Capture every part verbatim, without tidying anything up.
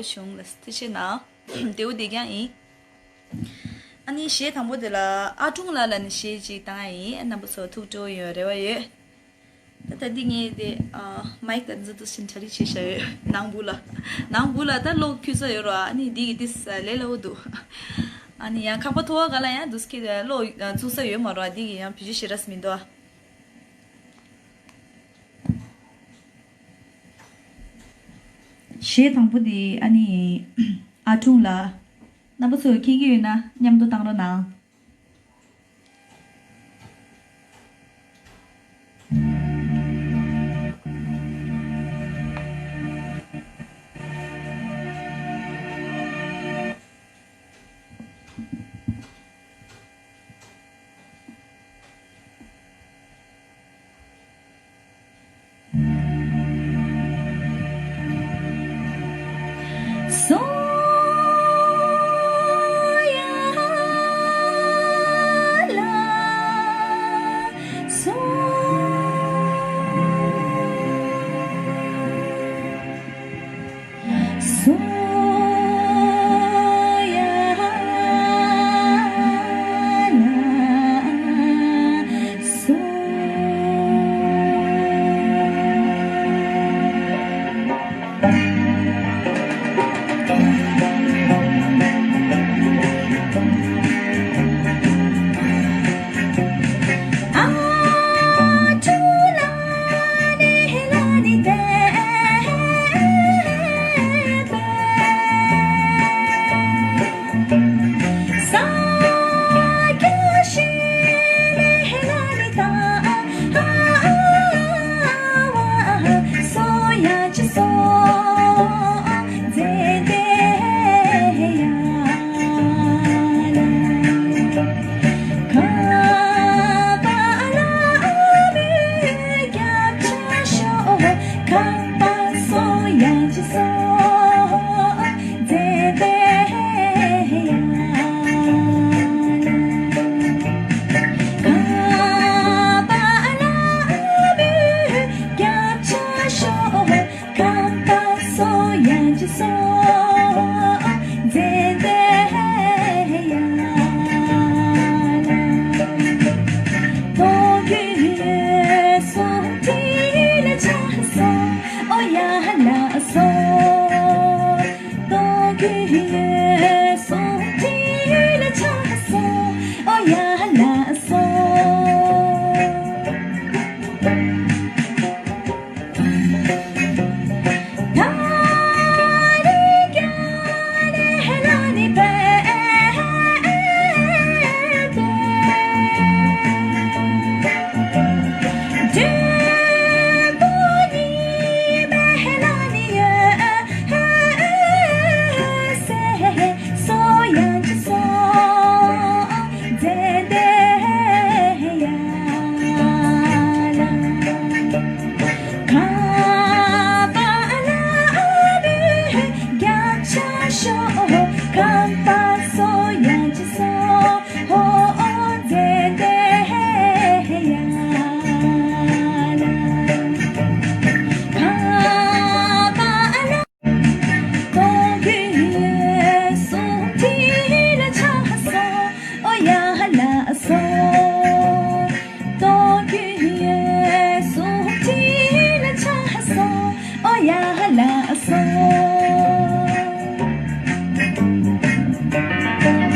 བྱུང་ལ་ཐུགས་རྗེ་གནང་། དེའུ་དེ་རྐྱང་ཡིན། ཨ་ནི་གཞས་དང་པོ་དེ་ལ་ཨ་ཀྲུང་ལགས་ལ་ནི་གཞས་ཅིག་བཏང་ཡ་ཡིན། རྣམ་པ་ཚོ་ཐུགས་སྤྲོ་ཡོང་རེ་བ་ཡོད། ད་ད་འདི་ངས་དེ་ཨ་མའིག་དང་འཛུལ་དུ་ཕྱིན་གྲ་སྒྲིག་བྱས་བཞག་ཡོད། ནང་བུ་ལ། ནང་བུ་ལ་ད་གློག་ཁུག་ས་ཡོད་ར། ཨ་ནི་འདི་གི་ཏིས་ལས་སླ་བོ་འདུག་ཨ་ནི་ཡང་ཁག་པ་ཐོ་བ་ག་ལ་ཡང་འདུག་སྐད་གློག་ཚུགས་ས་ཡོད་མ་ར། འདི་གི་ཡང་བེད་སྤྱོད་ཞེ་དྲགས་མི་འདུག་གཞས་དང་པོ་དེ་ཨ་ནི་ཨ་ཀྲུང་ལགས། རྣམ་པ་ཚོས་མཁྱེན་གྱི་ཡོད་ན་མཉམ་དུ་བཏང་རོགས་གནང་།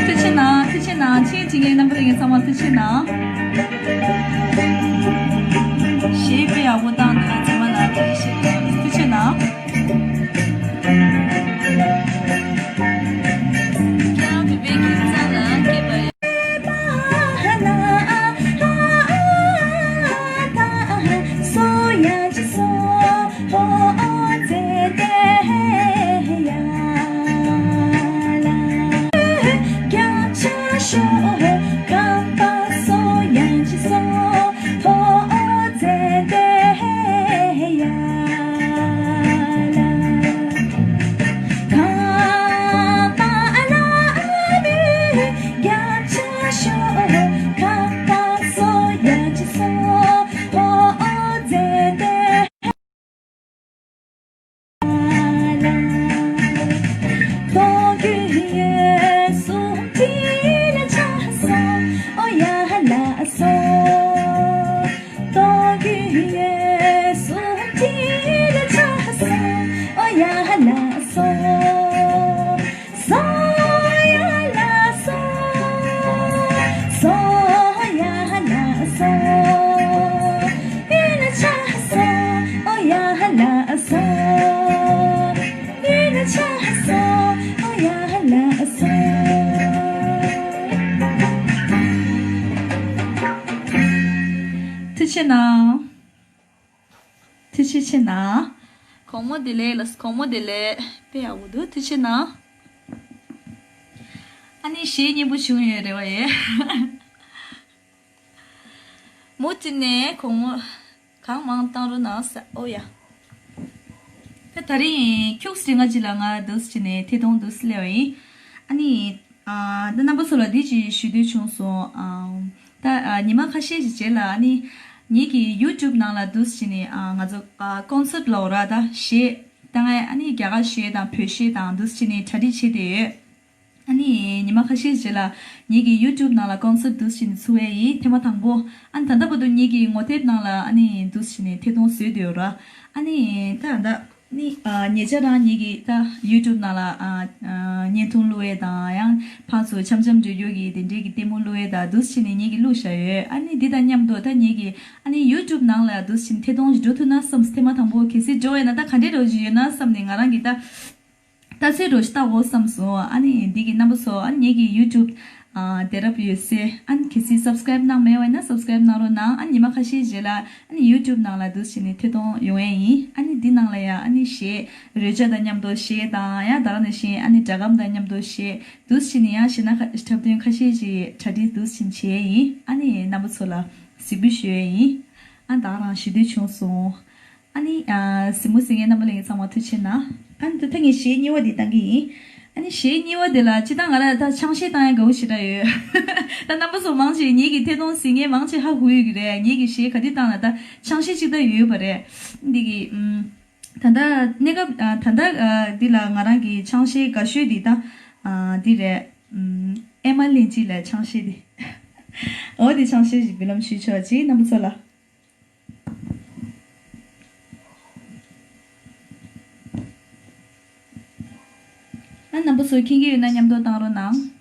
ཐུགས་རྗེ་གནང་། ཐུགས་རྗེ་གནང་། ཆེད་ཀྱི་ངའི་རྣམ་པ་ལྷན་རྒྱས་ཚང་མ་ཐུགས་རྗེ་གནང་། གཞས་དཔེ་ཡག་པོ་བཏང་འདུག་ཚང་མ་ལ་ཐུགས་རྗེ་ཆེ། ཐུགས་རྗེ་གནང་། ཁྱེད་རང་བོད་པའི་ཁྱིམ་ཚང་ལ་སྐྱེས་པ་རེད། ཆེ་གནང་། གོང་མོ་བདེ་ལེགས་ལ། གོང་མོ་བདེ་ལེགས། དཔེ་ཡག་པོ་འདུག་ཐུགས་རྗེ་ཆེ་གནང་། ཨ་ནི་གཞས་སྙན་པོ་བྱུང་ཡོད་རེད་བ་ཡེ། མུ་མཐུད་ནས་གོང་མོ་གང་མང་བཏང་རོགས་གནང་ས། ཨོ་ཡ། ད་དེ་རིང་ཁྱུག་ཙམ་ང་ཅིག་ལ་ང་འདུག་སེ་བྱས་ནས་ཐད་གཏོང་འདུག་སེ་སླེབས་པ་ཡིན། ཨ་ནི། ཨ། ད་རྣམ་པ་ཚོ་ལ་འདི་ཅིག་ཞུ་འདོད་བྱུང་སོང་། ཨ། ད། ཨ། ཉི་མ་ཁ་ཤས་ཤིག་རྗེས་ལ་ཨ་ནི་ངེད་ཀྱི་ཡུ་ཊུབ་ནང་ལ་འདུག་སེ་བྱས་ནས། ཨ། ང་ཚོ། ཨ། ཀོན་སརཊ་ལབ་ར། ད་གཞས་ད་ང་ཨ་ནི་རྒྱ་གར་གཞས་དང་བོད་གཞས་དང་འདུག་སེ་བྱས་ནས་གྲ་སྒྲིག་བྱས་བསྡད་ཡོད། ཨ་ནི་ཉི་མ་ཁ་ཤས་རྗེས་ལ་ངེད་ཀྱི་ཡུ་ཊུབ་ནང་ལ་ཀོན་སརཊ་འདུག་སེ་བྱས་ནས་ཚུགས་པ་ཡིན། ཐེངས་མ་དང་པོ། ཨ་ནི་ད་ལྟ་བར་དུ་ངེད་ཀྱི་ངོ་དེབ་ནང་ལ་ཨ་ནི་འདུག་སེ་བྱས་ནས་ཐད་གཏོང་བཟོས་བསྡད་ཡོད་ར། ཨ་ནི་ད་ད། ནི། ཨ། ཉེ་ཆར་རང་ཉིད་ཀྱིས་ད་ཡུ་ཊུབ་ནང་ལ། ཨ། ཨ། བརྙན་ཐུང་བླུགས་ཡས་དང་། ཡང་ཕར་ཚུར་འཆམ་འཆམ་འགྲོ་རྒྱུ་གི་དེ་འདྲའི་གི་ལྟད་མོ་བླུགས་ཡས་དང་འདུག་སེ་བྱས་ནས་ངེད་ཀྱིས་བླུགས་བཞག་ཡོད། ཨ་ནི་འདི་དང་མཉམ་དུ་ད་ངེད་ཀྱིས་ཨ་ནི་ཡུ་ཊུབ་ནང་ལ་འདུག་སེ་བྱས་ནས་ཐད་གཏོང་ཞིག་འགྲོ་ཐུབ་ན་བསམ། ཐེངས་མ་དང་པོ་གལ་སྲིད་འགྲོ་ཡས་ན་ད་ག་འདྲས་འགྲོ་གི་ཡོད་ན་བསམ་ནས་ང་རང་གིས་ད། ལྟ་ཚུལ་འདྲ་ཞིག་བལྟ་དགོས་བསམ་སོང་། ཨ་ནི་འདི་གི་རྣམ་པ་ཚོ། ཨ་ནི་ངེད་ཀྱི་ཡུ་ཊུབ། ཨ། དེ་རབ་ཡོད་སའི། ཨ་ནི་གལ་སྲིད་སབ་སི་ཀ་རེབ་གནང་མེད་པ་ཡིན་ན་སབ་སི་ཀ་རེབ་གནང་རོགས་གནང་། ཨ་ནི་ཉི་མ་ཁ་ཤས་རྗེས་ལ་ཨ་ནི་ཡུ་ཊུབ་ནང་ལ་འདུག་སེ་བྱས་ནས་ཐད་གཏོང་ཡོང་ཡས་ཡིན། ཨ་ནི་འདི་ནང་ལ་ཡང་ཨ་ནི་གཞས། རོལ་ཆ་དང་མཉམ་དུ་གཞས་དང་། ཡང་ད་ག་ནང་བཞིན་ཨ་ནི་སྒྲ་སྒམ་དང་མཉམ་དུ་གཞས། འདུག་སེ་བྱས་ནས་ཡང་གཞས་སྣ་ཁ། འཁྲབ་སྟོན་ཁ་ཤས་ཤིག་གྲ་སྒྲིག་འདུག་སེ་བྱས་ཡིན། ཨ་ནི་རྣམ་པ་ཚོ་ལ་གཟིགས་འབུལ་ཞུ་ཡས་ཡིན། ཨ། ད་ག་རང་ཞུ་འདོད་བྱུང་སོང་། ཨ་ནི། ཨ། གཟིགས་མོ་གཟིགས་མཁན་རྣམ་པ་ལྷན་རྒྱས་ཚང་མ་ཐུགས་རྗེ་ཆེ་གནང་། ཨ་ནི་ད་ལྟ་ངས་གཞས་གཉིས་པ་འདི་བཏང་གི་ཡིན། ཨ་ནི་གཞས་གཉིས་པ་འདི་ལ་སྤྱིར་བཏང་ང་རང་ད་ཆང་གཞས་བཏང་ཡ་དགའ་པོ་ཞེ་དྲག་ཡོད། ད་རྣམ་པ་ཚོ་མང་ཆེ་ངེད་ཀྱི་ཐད་གཏོང་གཟིགས་མཁན་མང་ཆེ་ཧ་གོ་ཡོད་ཀྱི་རེད། ངེད་ཀྱི་གཞས་ག་དུས་བཏང་ན་ད་ཆང་གཞས་གཅིག་ད་ཡོད་པ་རེད། འདི་གི། ཨམ། ད་ལྟ་གནས་སྐབས། ཨ། ད་ལྟ། ཨ། འདི་ལ་ང་རང་གི་ཆང་གཞས་དགའ་ཤོས་འདི་ད། ཨ། འདི་རེད། ཨམ། ཨེ་མ་ལན་གཅིག་ལ་ཆང་གཞས་འདི། འོ་འདི་ཆང་གཞས་ཤིག་འབུལ་ལམ་ཞུས་ཆོག་ཅིག་རྣམ་པ་ཚོ་ལ། ཨ། རྣམ་པ་ཚོ་མཁྱེན་གྱི་ཡོད་ན་མཉམ་དུ་བཏང་རོགས་གནང་།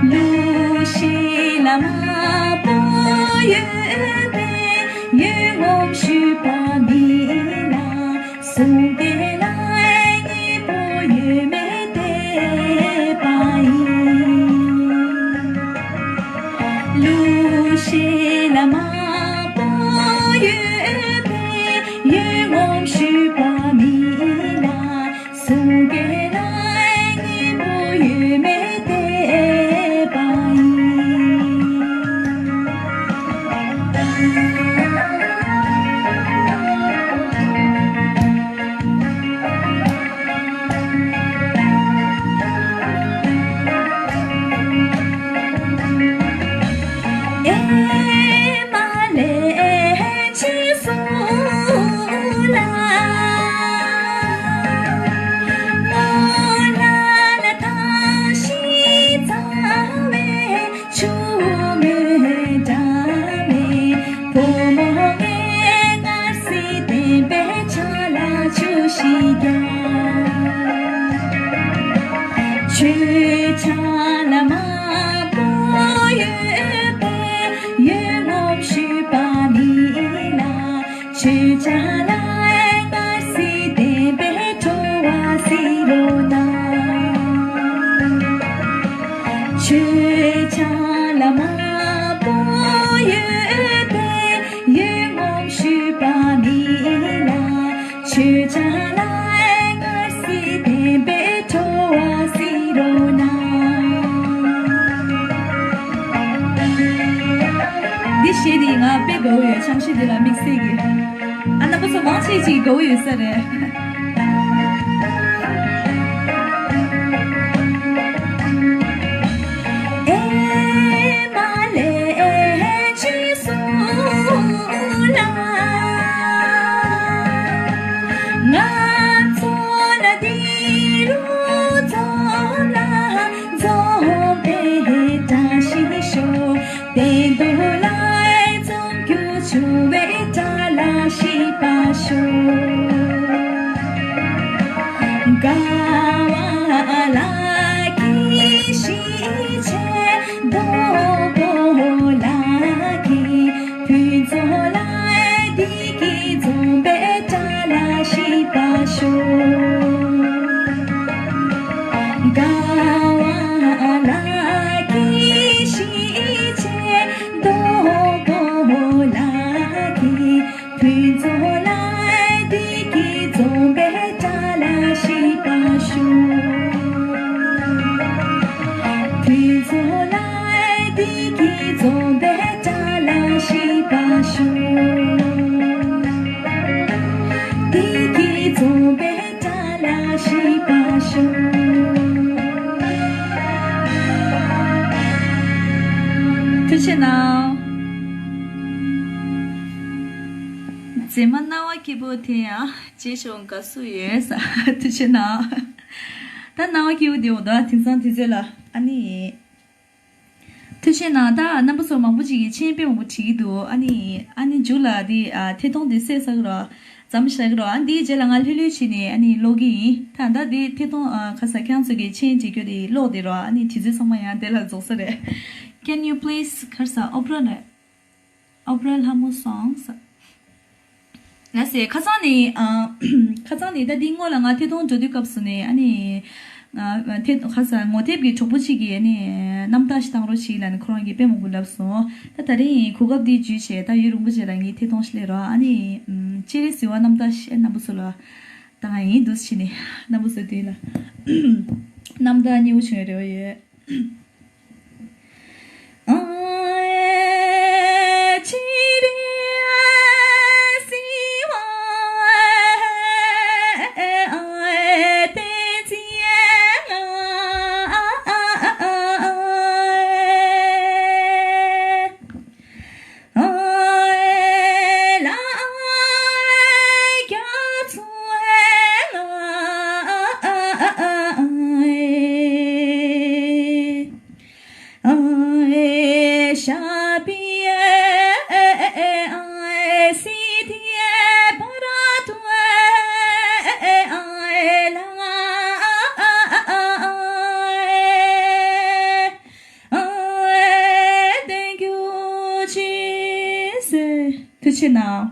གླུ་གཞས་ལ་མང་པོ་ཡོད་པས། ཡིད་ངོམས་ཞུས་པ་མིན་ལ། གསུང་གི་ལ་སྙན་པོ་ཡོད་མེད་བལྟས་པ་ཡིན། གླུ་གཞས་ལ་མང་པོ་ཡོད་པས། ཡིད་ངོམས་ཞུས་པ་མིན་ལ། གསུང་གི་ལ་སྙན་པོ་ཡོད་མེད་བལྟས་པ་ཡིན། ཨེ་མ་ལན་གཅིག་གསུང་ལ། ངོ་ལ་ལ་ཐང་ཤིང་རྩ་བའི་ཆུ་མོ་འདྲ་མེད། བུ་མོ་ངའི་སྔར་སྲིད་བདེན་པའི་ཆ་ལ་ཆུ་ཞིག་རྒྱག་ཆོས་ཆ་ལ་མང་པོ་ཡོད་པས། ཡིད་ངོམས་ཞུས་པ་མིན་ལ། ཆོས་ཆ་ལ་སྔར་སྲིད་བདེན་པའི་ཁྲོ་བ་སེལ་རོགས་གནང་། ཆོས་ཆ་ལ་མང་པོ་ཡོད་པས། ཡིད་ངོམས་ཞུས་པ་མིན་ལ། ཆོས་ཆ་ལ་སྔར་སྲིད་བདེན་པའི་ཁྲོ་བ་སེལ་རོགས་གནང་། འདི་གཞས་འདི་ང་དཔེ་དགའ་བོ་ཡོད། ཆང་གཞས་འདི་ལ་དམིགས་བསལ་གྱི། ཨ། རྣམ་པ་ཚོ་མང་ཆེ་ཅིག་དགའ་བོ་ཡོད་ས་རེད། ཨེ་མ་ལན་གཅིག་གསུང་ལ། ང་ཚོ་ལ་འདི་རུ་འཛོམས་ལ་འཛོམས། ཤེས་པ་ཤོག་དགའ་བ་ལ་གི་ཤེས་བྱེད་རྡོག་པོ་ལ་གི་ཕུན་ཚོགས་ལ་བདེ་སྐྱིད་འཛོམས་པའི་དགྲ་ལ་ཤེས་པ་ཤོག་དགའ་བ་ལ་གི་ཤེས་བྱེད་རྡོག་པོ་ལ་གི་ཕུན་ཚོགས་ལ་བདེ་སྐྱིད་འཛོམས་པའི་དགྲ་ལ་ཤེས་པ་ཤོག་ཕུན་ཚོགས་ལ་བདེ་སྐྱིད་འཛོམས་པའི་དགྲ་ལ་ཤེས་པ་ཤོག་བདེ་སྐྱིད་འཛོམས་པའི་དགྲ་ལ་ཤེས་པ་ཤོག་ཐུགས་རྗེ་གནང་། མཛེས་མ་སྣང་བ་སྐྱིད་པོ་དེ་ཡང་རྗེས་ཤོག་དགའ་བསུ་ཡོད་ས། ཐུགས་རྗེ་གནང་། ད་སྣང་བ་སྐྱིད་པོ་དེ་འོ་ད་དེང་སང་དུས་ཚོད་ལ་ཨ་ནི། ཐུགས་རྗེ་གནང་། ད་རྣམ་པ་ཚོ་མང་པོ་ཅིག་གིས་མཆན་དཔེ་མང་པོ་བྲིས་ཀྱི་འདུག་ཨ་ནི་ཨ་ནི་མཇུག་ལ་དེ་ཨ་ཐད་གཏོང་དེ་བསད་ས་གི་རོགས། མཚམས་བཞག་གི་རོགས། ཨ་འདིའི་རྗེས་ལ་ང་ལྷོད་ལྷོད་བྱས་ནས་ཨ་ནི་ཀློག་གི་ཡིན། ད་ད་དེ་ཐད་གཏོང་ཨ་ཁ་ས་ཁྱེད་ཚོ་གི་མཆན་བྲིས་རྒྱུ་དེ་ཀློག་དེ་རོགས། ཨ་ནི་དུས་ཚོད་ཚང་མ་ཡང་དེ་ལ་རྫོགས་ས་རེད། Can you please ཁ་ས་ཨོ་པ་ར་རེད། ཨོ་པ་ར་ལྷ་མོ་སོང་ས། ལགས་སེ། ཁ་སང་ནས་ཨ། ཁ་སང་ནས་ད་འདི་སྔོན་ལ་ང་ཐད་གཏོང་འགྲོ་དུས་སྐབས་སུ་ནས་ཨ་ནི། ཨ་ཐད་ཁ་སང་ངོ་དེབ་ཀྱི་གྲོགས་པོ་གཅིག་གིས་ཨ་ནི་རྣམ་ཐར་ཞིག་བཏང་རོགས་བྱེད་ལབ་ནས་ཁོ་རང་གིས་དཔེ་མང་པོ་ལབ་སོང་། ད་ད་རིང་གོ་སྐབས་འདི་བརྒྱུད་བྱས་ད་ཡུན་རིང་པོ་རྗེས་ལ་ངས་ཐད་གཏོང་ཞིག་སླེབས་རོགས། ཨ་ནི་ཨམ་སྤྱན་རས་གཟིགས་དབང་རྣམ་ཐར་ཞིག་རྣམ་པ་ཚོ་ལ་བཏང་ཡིན། འདུག་སེ་བྱས་ནས་རྣམ་པ་ཚོ་མདུན་ལ་རྣམ་ཐར་མཉེས་པོ་བྱུང་བའི་རེ་བ་ཡོད། ཐུགས་རྗེ་གནང་།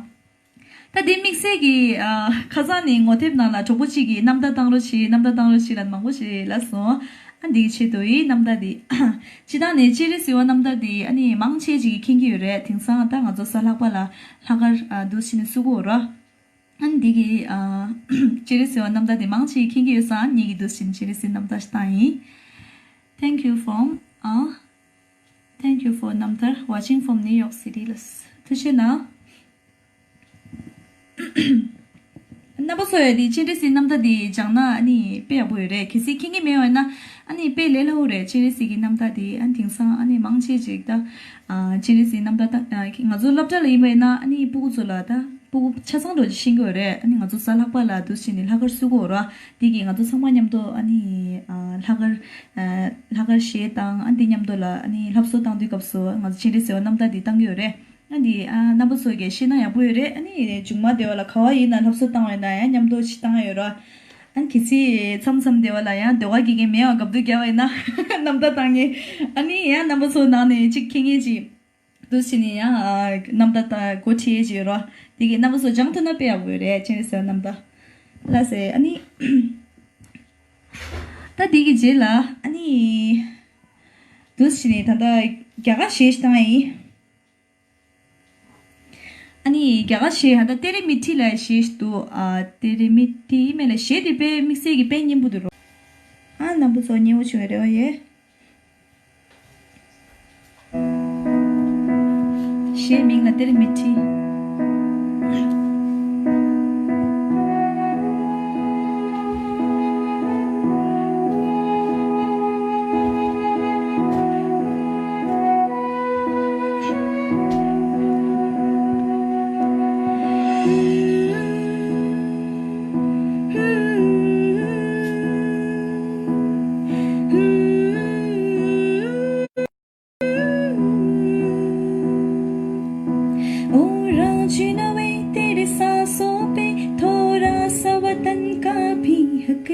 ད་དེ་དམིགས་བསལ་གྱི་ཨ་ཁ་སང་ནས་ངོ་དེབ་ནང་ལ་གྲོགས་པོ་གཅིག་གིས་རྣམ་ཐར་བཏང་རོགས་བྱེད། རྣམ་ཐར་བཏང་རོགས་བྱེད་ལབ་མང་པོ་ཞིག་ལབ་སོང་། ཨ་འདིའི་ཆེད་དུ་ཡི་རྣམ་ཐར་འདི། སྤྱིར་བཏང་ནས་སྤྱན་རས་གཟིགས་དབང་རྣམ་ཐར་འདི་ཨ་ནི་མང་ཆེ་ཅིག་གིས་མཁྱེན་གྱི་ཡོད་རེད། དེང་སང་ད་ང་ཚོ་གཟའ་ལྷག་པ་ལ་ལྷག་དཀར་ཨ་འདུག་སེ་ནས་བསུ་གི་ཡོད་རེད། ཨ་ནི་འདི་གི་ཨ་སྤྱན་རས་གཟིགས་དབང་རྣམ་ཐར་འདི་མང་ཆེ་གིས་མཁྱེན་གྱི་ཡོད་ཙང་ངེད་ཀྱིས་འདུག་སེ་སྤྱན་རས་གཟིགས་རྣམ་ཐར་ཞིག་བཏང་ཡིན། Thank you from ཨ། Thank you for རྣམ་ཐར། Watching from New York City ལ། ཐུགས་རྗེ་གནང་། རྣམ་པ་ཚོ་ཡ་དེ་སྤྱན་རས་གཟིགས་རྣམ་ཐར་དེ་སྦྱངས་ན་ཨ་ནི་དཔེ་ཡག་པོ་ཡོད་རེད། གལ་སྲིད་མཁྱེན་གྱི་མེད་པ་ཡིན་ན་ཨ་ནི་དཔེ་ལས་སླ་པོ་རེད། སྤྱན་རས་གཟིགས་ཀྱི་རྣམ་ཐར་དེ་ཨ་ནི་དེང་སང་ཨ་ནི་མང་ཆེ་ཅིག་ད་ཨ་སྤྱན་རས་གཟིགས་རྣམ་ཐར་ད་ཨ་ང་ཚོ་སློབ་གྲྭ་ལ་ཡིན་པ་ཡིན་ན་ཨ་ནི་སྤུ་གུ་ཚོ་ལ་ད་སྤུ་གུ་ཆ་ཚང་འགྲོ་ཅིག་ཤེས་ཀྱི་ཡོད་རེད། ཨ་ནི་ང་ཚོ་གཟའ་ལྷག་པ་ལ་འདུག་སེ་ནས་ལྷག་དཀར་བསུ་གི་ཡོད་རེད། དེ་གིས་ང་ཚོ་ཚང་མ་མཉམ་དུ་ཨ་ནི་ཨ་ལྷག་དཀར་ཨ་ལྷག་དཀར་གཞས་བཏང་། ཨ་འདི་མཉམ་དུ་ལ་ཨ་ནི་ལྷ་བསུ་བཏང་དུས་སྐབས་སུ་ང་ཚོ་སྤྱན་རས་གཟིགས་དབང་རྣམ་ཐར་འདི་བཏང་གི་ཡོད་རེད། ཨ་འདི་ཨ་རྣམ་པ་ཚོ་གིས་ཤེས་ན་ཡག་པོ་ཡོད་རེད། ཨ་ནི་མཇུག་མ་དེ་བ་ལ་ག་བ་ཡིན་ན་ལྷ་བསུ་བཏང་བ་ཡིན་ན་ཡང་མཉམ་དུ་ཅིག་བཏང་ཡ་ཡོད་ར། ཨ་ནི་གལ་སྲིད་མཚམས་མཚམས་དེ་བ་ལ་ཡང་ཟློས་གར་དགེ་རྒན་མེད་པ་སྐབས་དུས་རྒྱབ་པ་ཡིན་ན་རྣམ་ཐར་བཏང་ངེས། ཨ་ནི་ཡང་རྣམ་པ་ཚོ་ནང་ནས་ཅིག་མཁྱེན་མཁན་ཅིག་འདུག་སེ་ནས་ཡང་ཨ་རྣམ་ཐར་ད་འགོ་ཁྲིད་ཡས་ཅིག་ཡོད་ར། དེ་གིས་རྣམ་པ་ཚོ་སྦྱང་ཐུབ་ན་དཔེ་ཡག་པོ་ཡོད་རེད། སྤྱན་རས་གཟིགས་དབང་རྣམ་ཐར་ལ་ཟེར། ཨ་ནི། ད་དེ་གི་རྗེས་ལ་ཨ་ནི། འདུག་སེ་ནས་ད་ལྟ་རྒྱ་གར་གཞས་ཤིག་བཏང་ཡིན། ཨ་ནི་རྒྱ་གར་གཞས་ཧ་ད་ཏེ་རེ་མི་ཐི་ལབ་གཞས་ཤིག་འདུག་ཨ་ཏེ་རེ་མི་ཐི་མེད་ལ་གཞས་དེ་དཔེ་དམིགས་བསལ་གྱི་དཔེ་སྙན་པོ་འདུག་རོ། ཨ་རྣམ་པ་ཚོ་མཉེས་པོ་བྱུང་བའི་རེ་བ་ཡོད། གཞས་མིང་ལ་ཏེ་རེ་མི་ཐི།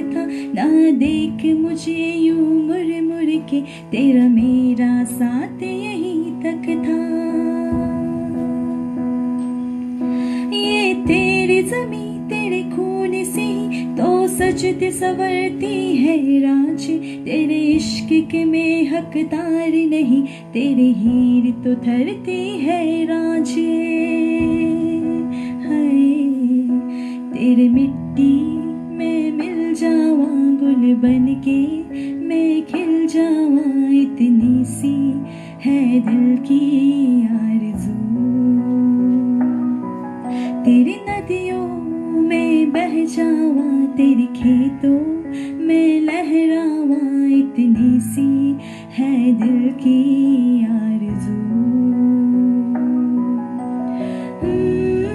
था। ना देख मुझे यूं मुड़ मुड़ के, तेरा मेरा साथ यहीं तक था। ये तेरी जमीं, तेरे खून से ही तो सजती संवरती है रांझे। तेरे इश्क के मैं हकदार नहीं, तेरी हीर तो धरती है रांझे। हाय, तेरे मिट्टी में मिल जावां गुल बन के, मैं खिल जावां, इतनी सी है दिल की आरज़ू। तेरी नदियों में बह जावां, तेरे खेतों में लहरावां, इतनी सी है दिल की आरज़ू। हम्म।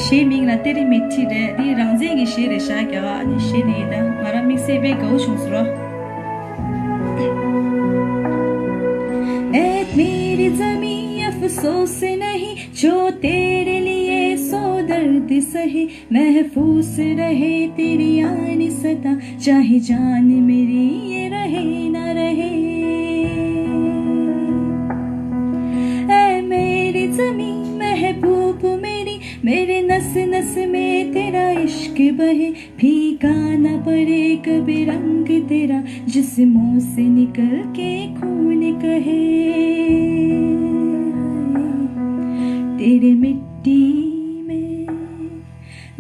གཞས་མིང་ལ་ཏེ་རི་མེ་ཐི་རེད། འདི་རང་བཙན་གྱི་གཞས་རེད་ཤག་རྒྱ་གར། ཨ་ནི་གཞས་འདི་ད་ང་རང་དམིགས་བསལ་དཔེ་དགའ་བོ་བྱུང་སོང་ར། ऐ मेरी ज़मीं, अफ़सोस नहीं जो तेरे लिए सौ दर्द सहे। महफूस रहे तेरी आन सदा, चाहे जान मेरी ये रहे ना रहे। ऐ मेरी ज़मीं, महबूब मेरी, मेरे नस नस में तेरा इश्क बहे। फीका ना पड़े कभी रंग तेरा, जिस्मों से निकल के खून कहे। तेरे मिट्टी में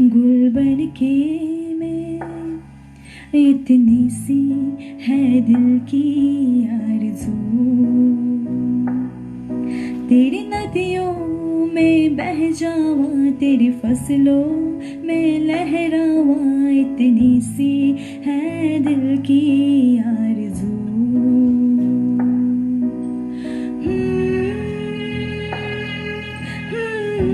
गुल बन के मैं, इतनी सी है दिल की आरज़ू। तेरी नदियों में बह जावां, तेरी फसलों में लहरावां, इतनी सी है दिल की आरज़ू। हम्म, हम्म।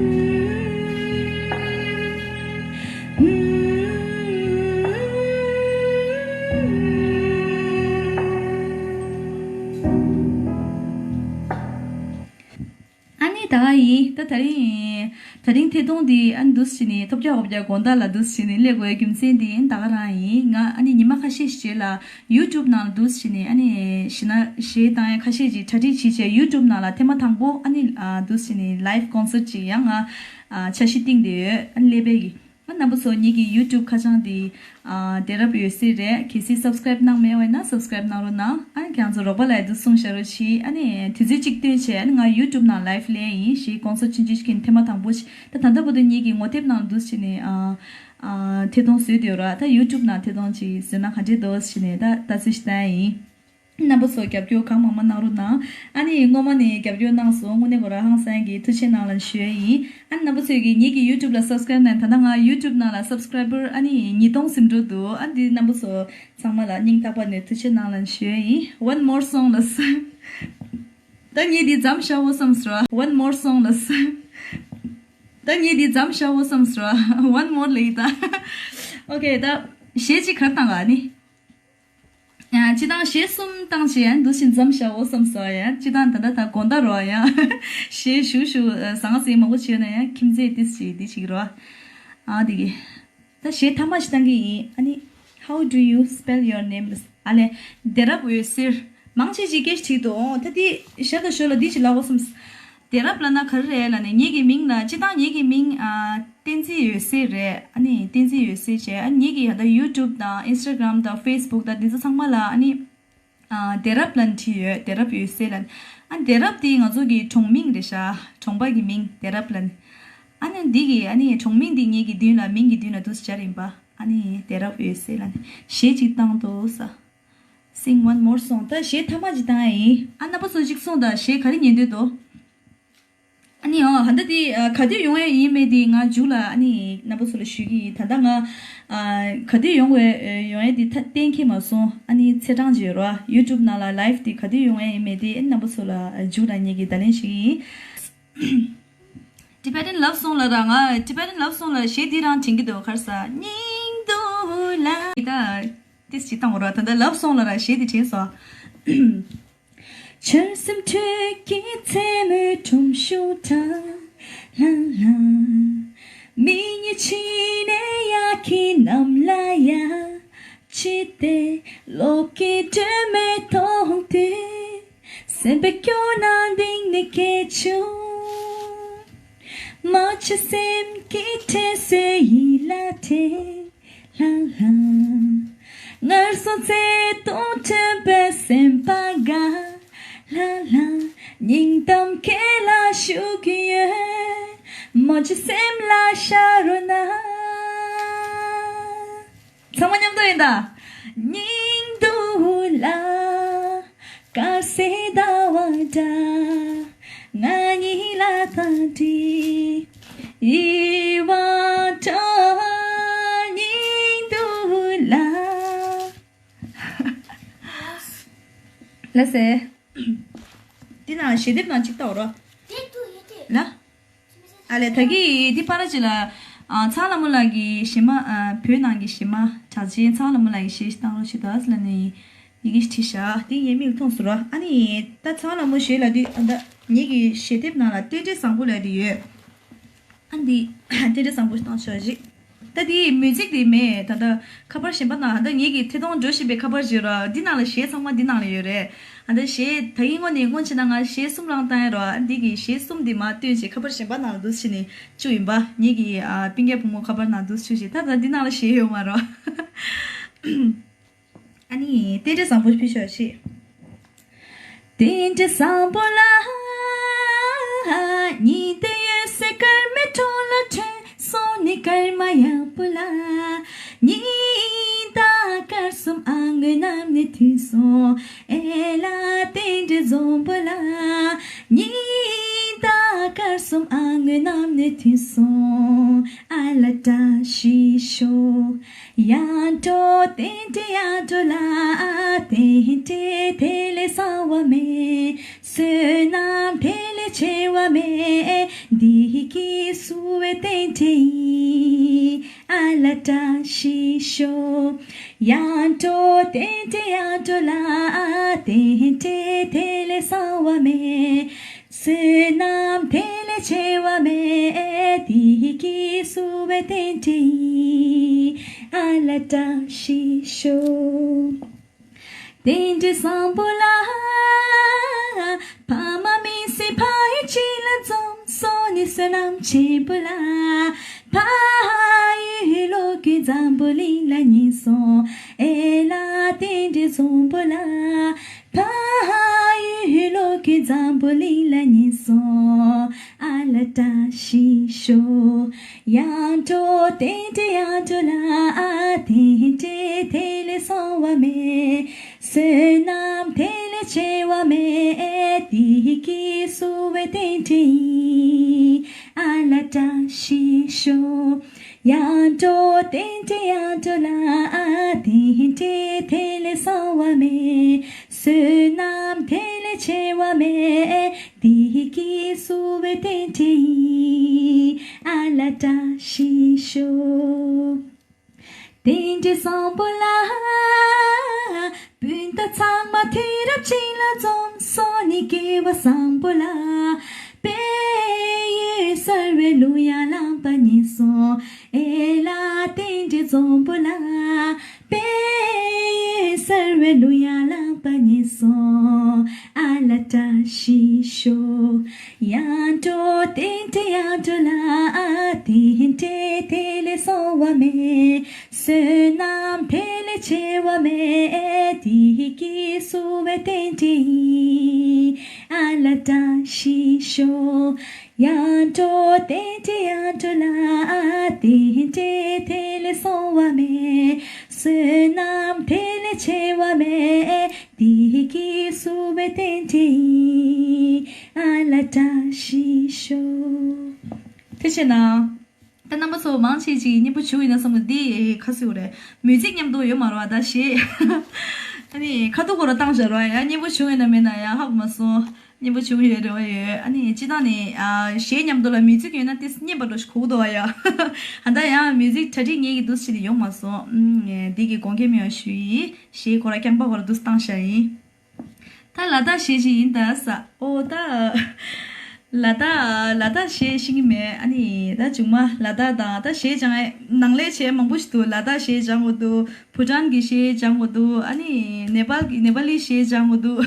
ཨ་ནི་ད་ག་ཡིན། ད་དེ་རིང་དེ་རིང་ཐད་གཏོང་འདི་ཨ་ནི་འདུག་སེ་བྱས་ནས་ཐོབ་རྒྱག་འོབ་རྒྱག་དགོང་དག་ལ་འདུག་སེ་བྱས་ནས་སླེབས་དགོས་རྒྱུ་མཚན་འདི་ཨ་ནི་ད་ག་རང་ཡིན། ང་ཨ་ནི་ཉི་མ་ཁ་ཤས་ཤིག་རྗེས་ལ་ཡུ་ཊུབ་ནང་ལ་འདུག་སེ་བྱས་ནས་ཨ་ནི་གཞས་ན་གཞས་བཏང་ཡ་ཁ་ཤས་ཅིག་གྲ་སྒྲིག་བྱས་བྱས་ཡུ་ཊུབ་ནང་ལ་ཐེངས་མ་དང་པོ་ཨ་ནི་ཨ་འདུག་སེ་བྱས་ནས་ལའེབ་ཀོན་སར་ཊི་ཅིག་ཡང་ང་ཨ་འཆར་གཞི་བཏིང་བསྡད་ཡོད། ཨ་ནི་སླེབས་པའི་གི་ཨ་རྣམ་པ་ཚོ་ངེད་ཀྱི་ཡུ་ཊུབ་ཁ་བྱང་འདི་ཨ་དེ་རབ་འོད་ཟེར་རེད། གལ་སྲིད་སབ་སི་ཀ་རེབ་གནང་མེད་པ་ཡིན་ན་སབ་སི་ཀ་རེབ་གནང་རོགས་གནང་། ཨ་ནི་ཁྱེད་རང་ཚོ་རོགས་པ་ལ་ཡ་འདུག་གསུངས་བཞག་རོགས་གྱིས། ཨ་ནི་དུས་ཚོད་གཅིག་བཏོན་བྱས་ཨ་ནི་ང་ཡུ་ཊུབ་ནང་ལའེབ་ལེན་ཡིན། གཞས་ཀོན་སར་ཊི་ཆུང་ཆུང་ཞིག་གི་ཐེངས་མ་དང་པོ་ཞིག་ད་ད་ལྟ་བར་དུ་ངེད་ཀྱི་ངོ་དེབ་ནང་འདུག་སེ་བྱས་ནས་ཨ་ཨ་ཐད་གཏོང་བཟོས་བསྡད་ཡོད་ར། ད་ཡུ་ཊུབ་ནང་ཐད་གཏོང་ཅིག་བཟོས་ན་ག་འདྲས་འདུག་ཟེར་ནས་ད་ལྟ་ཚུལ་ཞིག་བལྟ་ཡ་ཡིན། རྣམ་པ་ཚོ་རྒྱབ་སྐྱོར་གང་མང་མང་གནང་རོགས་གནང་། ཨ་ནི་སྔོན་མ་ནས་རྒྱབ་སྐྱོར་གནང་སོང་། དངོས་གནས་ཁོ་རང་ཧང་སང་གི་ཐུགས་རྗེ་གནང་ལ་ཞུ་ཡ་ཡིན། ཨ་ནི་རྣམ་པ་ཚོས་ཀྱིས་ངེད་ཀྱི་ཡུ་ཊུབ་ལ་སབ་སི་ཀ་རེབ་གནང་། ད་ལྟ་ང་ཡུ་ཊུབ་ནང་ལ་སབ་སི་ཀ་རའི་བར་ཨ་ནི་ཉིས་སྟོང་ཟིན་འགྲོ་འདུག་ཨ་འདི་རྣམ་པ་ཚོ་ཚང་མ་ལ་སྙིང་ཐག་པ་ནས་ཐུགས་རྗེ་གནང་ལ་ཞུ་ཡ་ཡིན། One more song ལ་ཟེར། ད་ངས་འདི་མཚམས་བཞག་འོ་བསམ་སོང་། One more song ལ་ཟེར། ད་ངས་འདི་མཚམས་བཞག་འོ་བསམ་སོང་། One more ལ་ཡིན་ད། ཨོ་ཁེ། ད་གཞས་གཅིག་གར་བཏང་ག་ཨ་ནི། ཡང་སྤྱིར་བཏང་གཞས་གསུམ་བཏང་བྱས་ཡང་འདུག་སེ་མཚམས་བཞག་འོ་བསམ་སོང་། ཡང་སྤྱིར་བཏང་ད་ལྟ་ད་དགོང་དག་རོ། ཡང་གཞས་ཞུ་ཞུ་ཟང་ཟིང་མང་པོ་བྱས་ན་ཡང་ཁྱིམ་མཚེས་ཏིས་ཅིག་འདི་ཅིག་རོ། ཨ་འདི་གི་ད་གཞས་ཐ་མ་ཞིག་བཏང་གི་ཡིན། ཨ་ནི། How do you spell your name? ཨ་ལས། དེ་རབ་འོད་ཟེར། མང་ཆེ་ཅིག་སྐད་ཆ་དྲིས་འདུག་ཨོ་ད་འདི་ཞར་དང་ཞོར་ལ་འདི་ཅིག་ལབ་འོ་བསམ། དེ་རབ་ལབ་ན་ག་རེ་རེད་ལབ་ནས། ངེད་ཀྱི་མིང་ལ་སྤྱིར་བཏང་ངེད་ཀྱི་མིང་ཨ་བསྟན་འཛིན་འོད་ཟེར་རེད། ཨ་ནི་བསྟན་འཛིན་འོད་ཟེར་བྱས། ཨ་ངེད་ཀྱི་ཡ་ད་ཡུ་ཊུབ་དང་ཨིན་སི་ཊ་གྷི་རམ་དང་ཕེ་སི་བུག་དང་འདི་ཚོ་ཚང་མ་ལ་ཨ་ནི་ཨ་དེ་རབ་ལབ་ནས་བྲིས་ཡོད། དེ་རབ་འོད་ཟེར་ལབ་ནས། ཨ་དེ་རབ་དེ་ང་ཚོ་གི་གྲོང་མིང་རེད་ཤག་གྲོང་པ་གི་མིང་དེ་རབ་ལབ་ནས། ཨ་ནི་འདི་གི་ཨ་ནི་གྲོང་མིང་འདི་ངེད་ཀྱི་མདུན་ལ་མིང་གི་མདུན་ལ་འདུག་སེ་སྦྱར་ཡིན་པ། ཨ་ནི་དེ་རབ་འོད་ཟེར་ལབ་ནས་གཞས་གཅིག་བཏང་འདུག་ས། Sing one more song. ད་གཞས་ཐ་མ་ཅིག་བཏང་ཡ་ཡིན། ཨ་རྣམ་པ་ཚོ་གཅིག་གསུངས་དང་། གཞས་ག་རེ་ཉན་འདོད་འདུག་ཨ་ནི་ཨོ་ཧ་ད་དེ་ཨ་ག་དུས་ཡོང་ཡ་ཡིན་མེད་དེ་ང་མཇུག་ལ་ཨ་ནི་རྣམ་པ་ཚོ་ལ་ཞུ་གི་ཡིན། ད་ལྟ་ང་ཨ་ག་དུས་ཡོང་བའི་ཡོང་ཡ་དེ་ད་གཏན་འཁེལ་མ་སོང་། ཨ་ནི་ཚེས་གྲངས་ཅིག་ཡོད་རེད་པ། ཡུ་ཊུབ་ནང་ལ་ལའེབ་དེ་ག་དུས་ཡོང་ཡ་ཡིན་མེད་དེ་ཨ་ནི་རྣམ་པ་ཚོ་ལ་མཇུག་ལ་ངེད་ཀྱིས་བརྡ་ལན་ཞུ་གི་ཡིན། Tibetan love song ལ་ར། ང་Tibetan love song ལ་གཞས་འདི་རང་དྲན་གྱི་འདུག་ག་རེ་ཟེར། སྙིང་སྡུག་ལ། ད་ཏིས་ཅི་བཏང་བ་ར། ད་ལྟ་ལབ་སོང་ལ་ར་གཞས་དེ་བྲིས་སོ། ཆར་ཟིམ་དྲོད་ཀྱི་མཚན་མོའི་ཁྲོམ་གཞུང་དང་། ལྷང་ལྷང་། མིག་གཉིས་ཕྱི་ནས་ཡར་གྱི་གནམ་ལ་ཡ། ཕྱི་ལྟས་གློག་གི་སྒྲོན་མེ་མཐོང་དུས། སེམས་པ་སྐྱོ་ན་གཏིང་ནས་སྐད་ཆུང་། མ་བྱེད་སེམས་ཀྱི་དྲན་གསོས་ཡིད་ལ་དྲན། ལྷང་ལྷང་། ངལ་གསོ་བྱེད་དུས་དྲན་པའི་སེམས་པ་དགའ། ལྷང་ལྷང་། སྙིང་གཏམ་ཁྱེད་ལ་ཞུ་གི་ཡོད། མ་བྱེད་སེམས་ལ་ཤར་རོགས་གནང་། ཚང་མ་མཉམ་དུ་ཡིན་ད། སྙིང་སྡུག་ལ་དཀར་སེར་ཟླ་བ་འདྲ། ང་གཉིས་ལ་ད་འདྲི་ཡིད་དབང་འཕྲོག་སྙིང་སྡུག་ལ། ལགས་སེ། འདི་ན་ཞལ་འདེབས་ནང་གཅིག་ལྟ་འོ་རོ། ལ། ཨ་ལས་ད་གི་འདི་པར་ཅི་ལ། ཨ་ཚང་ལ་མོ་ལ་གི་ཞེ་མ། ཨ་བོད་ནང་གི་ཞེ་མ། གྲགས་ཅན་ཚང་ལ་མོ་ལ་གི་ཞེ་ཞིག་བཏང་རོགས་ཞེས་དག་ལ་ནི་ཡི་གེ་ཞིག་བྲིས་ཤག་འདི་ངའི་མིག་མཐོང་སོང་རོ། ཨ་ནི་ད་ཚང་ལ་མོ་ཞེ་ལ་འདི་ཨ་ད་ངེད་ཀྱི་ཞལ་འདེབས་ནང་ལ་རྟེན་འབྲེལ་བཟང་པོ་ལ་འདི་ཡོད། ཨ་འདི་རྟེན་འབྲེལ་བཟང་པོ་ཞིག་བཏང་ཆོག་ཞིག་ད་དེའི་མིའུ་ཛིག་དེ་མེད། ད་ལྟ་ཁ་པར་གཞན་པ་ནང་ད་ངེད་ཀྱི་ཐད་གཏོང་འགྲོ་བཞིན་པའི་ཁ་པར་བརྗོད་ར། འདི་ནང་ལ་གཞས་ཚང་མ་འདི་ནང་ལ་ཡོད་རེད། ཨ་ད་གཞས་ད་གིན་སྔོན་ནས་སྔོན་ཆད་ན་ང་གཞས་གསུམ་རང་བཏང་ཡ་ར། འདི་གི་གཞས་གསུམ་འདི་མ་བཏོན་ཅིག་ཁ་པར་གཞན་པ་ནང་ལ་འདུག་ཕྱིན་ནས་བཅུག་ཡིན་པ། ངེད་ཀྱི་ཨ་སྤུན་ཀྱག་བུ་མོ་ཁ་པར་ནང་འདུག་བཅུག་ཅིག་ད་ད་འདི་ནང་ལ་གཞས་ཡོད་མ་ར། ཨ་ནི་རྟེན་འབྲེལ་བཟང་པོ་ཕུལ་ཆོག་ཤིག་རྟེན་འབྲེལ་བཟང་པོ་ལ། ཉི་ཟླ་འོད་ཟེར་སྐར་མའི་འཕྲོ་ལ་འཕྲོས། སོ་ནི་སྐར་མ་ཡག་པོ་ལ། ཉི་ཟླ་སྐར་གསུམ་ཨ་ངོས་གནམ་ནས་ཐོན་སོང་། ཨེ་ལ་རྟེན་འབྲེལ་འཛོམས་པོ་ལ། ཉི་ཟླ་སྐར་གསུམ་ཨ་ངོས་གནམ་ནས་ཐོན་སོང་། ཨ་ལ་བཀྲ་ཤིས་ཤོག་ཡར་འགྲོ་རྟེན་འབྲེལ་ཡར་འགྲོ་ལ། རྟེན་འབྲེལ་དེ་ལས་གསང་བ་མེད། བསོད་ནམས་དེ་ལས་ཆེ་བ་མེད། འདི་གི་བསུ་བའི་རྟེན་འབྲེལ་ཡིན། ཨ་ལ་བཀྲ་ཤིས་ཤོག་ཡར་འགྲོ་རྟེན་འབྲེལ་ཡར་འགྲོ་ལ། རྟེན་འབྲེལ་དེ་ལས་གསང་བ་མེད། བསོད་ནམས་དེ་ལས་ཆེ་བ་མེད། འདི་གི་བསུ་བའི་རྟེན་འབྲེལ་ཡིན། ཨ་ལ་བཀྲ་ཤིས་ཤོག་རྟེན་འབྲེལ་བཟང་པོ་ལ། ཕ་མ་མི་སྲིད་ཕ་ཡུལ་གཅིག་ལ་འཛོམས། སོ་ནི་བསོད་ནམས་ཆེན་པོ་ལ། ཕ་ཡུལ་ལོ་རྒྱུས་འཛམ་བུ་གླིང་ལ་སྙན་སོང་། ཨེ་ལ་རྟེན་འབྲེལ་བཟང་པོ་ལ། ཕ་ཡུལ་ལོ་རྒྱུས་འཛམ་བུ་གླིང་ལ་སྙན་སོང་། ཨ་ལ་བཀྲ་ཤིས་ཤོག་ཡར་འགྲོ་རྟེན་འབྲེལ་ཡར་འགྲོ་ལ། རྟེན་འབྲེལ་དེ་ལས་གསང་བ་མེད། བསོད་ནམས་དེ་ལས་ཆེ་བ་མེད། འདི་གི་བསུ་བའི་རྟེན་འབྲེལ་ཡིན། ཨ་ལ་བཀྲ་ཤིས་ཤོག་ཡར་འགྲོ་རྟེན་འབྲེལ་ཡར་འགྲོ་ལ། རྟེན་འབྲེལ་དེ་ལས་གསང་བ་མེད། བསོད་ནམས་དེ་ལས་ཆེ་བ་མེད། འདི་གི་བསུ་བའི་རྟེན་འབྲེལ་ཡིན། ཨ་ལ་བཀྲ་ཤིས་ཤོག་རྟེན་འབྲེལ་བཟང་པོ་ལ། སྤུན་ཟླ་ཚང་མ་དུས་རབས་གཅིག་ལ་འཛོམས། སོ་ནི་དགེ་བ་བཟང་པོ་ལ། དཔལ་ཡུལ་གསར་བའི་གླུ་དབྱངས་ལམ་པ་སྙན་སོང་། ཨེ་ལ་རྟེན་འབྲེལ་འཛོམས་པོ་ལ། དཔལ་ཡུལ་གསར་བའི་གླུ་དབྱངས་ལམ་པ་སྙན་སོང་། ཨ་ལ་བཀྲ་ཤིས་ཤོག་ཡར་འགྲོ་རྟེན་འབྲེལ་ཡར་འགྲོ་ལ། རྟེན་འབྲེལ་དེ་ལས་གསང་བ་མེད། བསོད་ནམས་དེ་ལས་ཆེ་བ་མེད། འདི་གི་བསུ་བའི་རྟེན་འབྲེལ་ཡིན། ཨ་ལ་བཀྲ་ཤིས་ཤོག་ཡར་འགྲོ་རྟེན་འབྲེལ་ཡར་འགྲོ་ལ། རྟེན་འབྲེལ་དེ་ལས་གསང་བ་མེད། བསོད་ནམས་དེ་ལས་ཆེ་བ་མེད། འདི་གི་བསུ་བའི་རྟེན་འབྲེལ་ཡིན། ཨ་ལ་བཀྲ་ཤིས་ཤོག་ཐུགས་རྗེ་གནང་། ད་རྣམ་པ་ཚོ་མང་ཆེ་ཅིག་སྙན་པོ་བྱུང་ཡོད་ན་བསམ་གི་འདི་ཁ་སུ་རེད། མིའུ་ཛིག་མཉམ་དུ་ཡོད་མ་རེད་བ། ད་ཞེས་ཨ་ནི་ཁ་ཐུག་སྐོར་ལ་བཏང་བཞག་རོགས། ཡང་སྙན་པོ་བྱུང་ཡོད་ན་མེད་ན་ཡང་ཧ་གོ་མ་སོང་། སྙན་པོ་བྱུང་ཡོད་རེ་བ་ཡོད། ཨ་ནི་སྤྱི་བཏང་ནས་ཨ་གཞས་མཉམ་དུ་ལ་མིའུ་ཛིག་ཡོད་ན་ཏིས་སྙན་པ་འགྲོ་ཞིག་གོ་གི་འདུག་བ་ཡ། ཧ་ད་ཡང་མིའུ་ཛིག་གྲ་སྒྲིག་ངེད་ཀྱི་འདུག་ཞིག་ཡོང་མ་སོང་། ཨུམ། འདི་གི་དགོངས་འགལ་མེད་པ་ཞུ་ཡིན། གཞས་ཁོ་ར་རྐྱང་པ་ཁོ་ར་འདུག་བཏང་བཞག་ཡིན། ད་ལ་དྭགས་གཞས་ཅིག་ཡིན་ད་ས། ཨོ་ད། ལ་དྭགས་ལ་དྭགས་གཞས་ཤེས་ཀྱི་མེད། ཨ་ནི་ད་ཅུང་མ་ལ་དྭགས་དང་ད་གཞས་སྦྱང་ནང་ལས་བྱས་མང་པོ་ཞིག་འདུག་ལ་དྭགས་གཞས་སྦྱང་དགོས་འདུག་བྷུ་ཊན་གྱི་གཞས་སྦྱང་དགོས་འདུག་ཨ་ནི་ནེ་པཱལ་གྱི་ནེ་པཱ་ལི་གཞས་སྦྱང་དགོས་འདུག་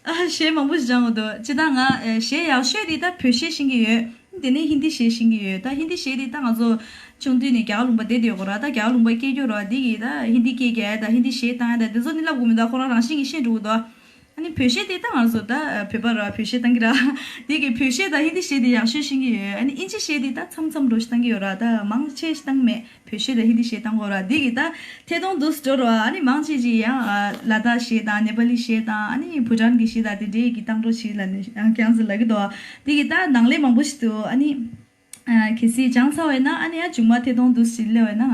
ཨ་གཞས་མང་པོ་ཞིག་སྦྱང་དགོས་འདུག་སྤྱིར་བཏང་ང་གཞས་ཡག་ཤོས་དེ་ད་བོད་གཞས་ཤེས་ཀྱི་ཡོད། དེ་ནས་ཧིན་དི་གཞས་ཤེས་ཀྱི་ཡོད། ད་ཧིན་དི་གཞས་དེ་ད་ང་ཚོ་ཆུང་དུས་ནས་རྒྱ་གར་ལུང་པ་བསྡད་བསྡད་ཡོད་གོ་ར། ད་རྒྱ་གར་ལུང་པ་སྐད་རྒྱུ་ར་འདི་གི་ད་ཧིན་དི་སྐད་རྒྱག་ཡ་ད་ཧིན་དི་གཞས་བཏང་ཡ་ད་དེ་ཚོ་ནི་ལབ་དགོས་མི་འདུག་ཁོ་རང་རང་བཞིན་གྱིས་ཤེས་འགྲོ་གི་འདུག་ཨ་ནི་བོད་གཞས་དེ་ད་ང་ཚོ་ད་བོད་པ་ར་བོད་གཞས་བཏང་གི་ར། དེ་གི་བོད་གཞས་ད་ཧིན་དི་གཞས་དེ་ཡག་ཤོས་ཤེས་ཀྱི་ཡོད། ཨ་ནི་ཨིན་ཇི་གཞས་དེ་ད་མཚམས་མཚམས་འགྲོ་ཞིག་བཏང་གི་ཡོད་ར། ད་མང་ཆེ་ཞིག་བཏང་མེད། བོད་གཞས་དང་ཧིན་དི་གཞས་བཏང་གོ་ར། འདི་གི་ད་ཐད་གཏོང་འདུག་སྤྲོ་ར། ཨ་ནི་མང་ཆེ་ཅིག་ཡང་ལ་དྭགས་གཞས་དང་ནེ་པ་ལི་གཞས་དང་ཨ་ནི་བྷུ་ཊན་གྱི་གཞས་དང་དེ་འདྲའི་གི་བཏང་འགྲོ་ཞིག་ལ་ནི་ཁྱེད་རང་ཚོ་ལབ་ཀྱི་འདུག་འདི་གི་ད་ནང་ལས་མང་པོ་ཞིག་འདུག་ཨ་ནི་གལ་སྲིད་སྦྱངས་ཚར་བས་ན་ཨ་ནི་ཡང་མཇུག་མ་ཐད་གཏོང་འདུག་ཞིག་སླེབས་བས་ན་ང་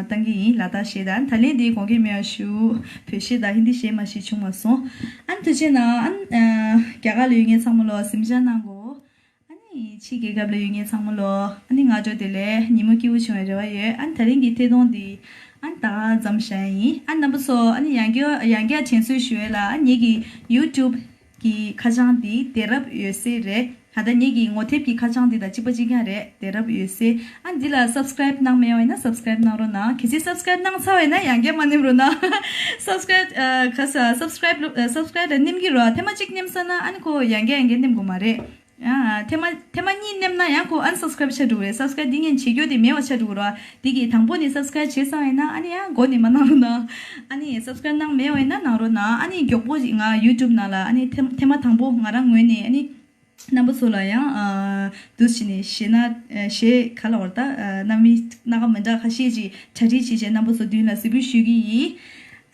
བཏང་གི་ཡིན། ལ་དྭགས་གཞས་དང་ད་ལན་འདི་དགོངས་འགལ་མེད་པ་ཞུ། བོད་གཞས་དང་ཧིན་དི་གཞས་མ་ཞིག་བྱུང་མ་སོང་། ཨ་ནི་ཐུགས་རྗེ་གནང་། ཨ་ནི་རྒྱ་གར་ལ་ཡོད་མཁན་ཚང་མ་ལོ་གཟིམ་འཇག་གནང་གོ། ཨ་ནི་ཕྱི་རྒྱལ་ཁབ་ལ་ཡོད་མཁན་ཚང་མ་ལོ་ཨ་ནི་སྔ་དྲོ་བདེ་ལེགས། ཉིན་མོ་སྐྱིད་པོ་བྱུང་བའི་རེ་བ་ཡོད། ཨ་ནི་ད་རིང་གི་ཐད་གཏོང་འདི་ཨ་ནི་ད་ག་ཙམ་བཞག་ཡིན། ཨ་ནི་རྣམ་པ་ཚོ་ཨ་ནི་ཡང་བསྐྱར་ཡང་བསྐྱར་དྲན་གསོ་ཞུ་ཡས་ལ་ཨ་ནི་ངེད་ཀྱི་ཡུ་ཊུབ་ཀྱི་ཁ་བྱང་འདི་དེ་རབ་འོད་གསལ་རེད། ད་ལྟ་ངེད་ཀྱི་ངོ་དེབ་ཀྱི་ཁ་བྱང་འདི་དང་གཅིག་པ་གཅིག་རྐྱང་རེད། དེ་རབ་འོད་གསལ། ཨ་ནི་འདི་ལ་སབ་སི་ཀ་རེབ་གནང་མེད་པ་ཡིན་ན་སབ་སི་ཀ་རེབ་གནང་རོགས་གནང་། གལ་སྲིད་སབ་སི་ཀ་རེབ་གནང་ཚར་བ་ཡིན་ན་ཡང་བསྐྱར་མ་ནེམ་རོགས་གནང་། སབ་སི་ཀ་རེབ་ཨ་ག་ས་སབ་སི་ཀ་རེབ་སབ་སི་ཀ་རེབ་དེ་ནེམ་གྱི་རོགས། ཐེངས་མ་གཅིག་ནེམ་ཚར་ན་ཨ་ནི་ཁོ་ཡང་བསྐྱར་ཡང་བསྐྱར་ནེམ་དགོས་མ་རེད། ཨ་ཐེངས་མ་ཐེངས་མ་གཉིས་ནེམ་ན་ཡང་ཁོ་ཨན་སབ་སི་ཀ་རེབ་ཆགས་འགྲོ་གི་རེད། སབ་སི་ཀ་རེབ་འདི་ངས་བྱེད་རྒྱུ་དེ་མེད་པ་ཆགས་འགྲོ་གི་རེད། འདི་གི་དང་པོ་ནས་སབ་སི་ཀ་རེབ་བྱས་ཚར་བ་ཡིན་ན་ཨ་ནི་ཡང་མགོ་ནས་མ་གནང་རོགས་གནང་། ཨ་ནི་སབ་སི་ཀ་རེབ་གནང་མེད་པ་ཡིན་ན་གནང་རོགས་གནང་། ཨ་ནི་མགྱོགས་པོ་ཞིག་ང་ཡུ་ཊུབ་ནང་ལ་ཨ་ནི་ཐེངས་ཐེངས་མ་དང་པོ་ང་རང་ངོས་ནས་ཨ་ནི་རྣམ་པ་ཚོ་ལ་ཡང་ཨ་འདུག་བྱས་ནས་གཞས་སྣ་གཞས་ག་ལ་བར་ད་ཨ་རྣམ་དབྱེ་སྣ་ཁ་མི་འདྲ་ཁ་ཤས་ཅིག་གྲ་སྒྲིག་བྱས་བྱས་རྣམ་པ་ཚོ་མདུན་ལ་གཟིགས་འབུལ་ཞུ་གི་ཡིན།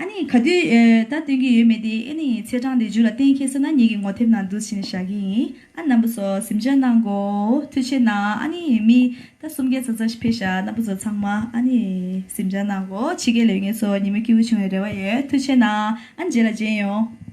ཨ་ནི་ག་དུས་ཨེ་ད་སྟོན་གྱི་ཡོད་མེད་དེ་ཨ་ནི་ཚེས་གྲངས་དེ་མཇུག་ལ་གཏན་འཁེལ་སོང་ན་ངེད་ཀྱི་ངོ་དེབ་ནང་འདུག་བྱས་ནས་བཞག་གི་ཡིན། ཨ་རྣམ་པ་ཚོ་གཟིམ་འཇག་གནང་གོ། ཐུགས་རྗེ་གནང་། ཨ་ནི་མི་ད་སུམ་བརྒྱ་ཙམ་ཙམ་ཞིག་ཕེབས་ཤག་རྣམ་པ་ཚོ་ཚང་མ་ཨ་ནི་གཟིམ་འཇག་གནང་གོ། ཕྱི་རྒྱལ་ལ་ཡོད་མཁན་ཚོ་ཉིན་མོ་སྐྱིད་པོ་བྱུང་བའི་རེ་བ་ཡོད། ཐུགས་རྗེ་གནང་། ཨ་ནི་རྗེས་ལ་མཇལ་ཡོང་།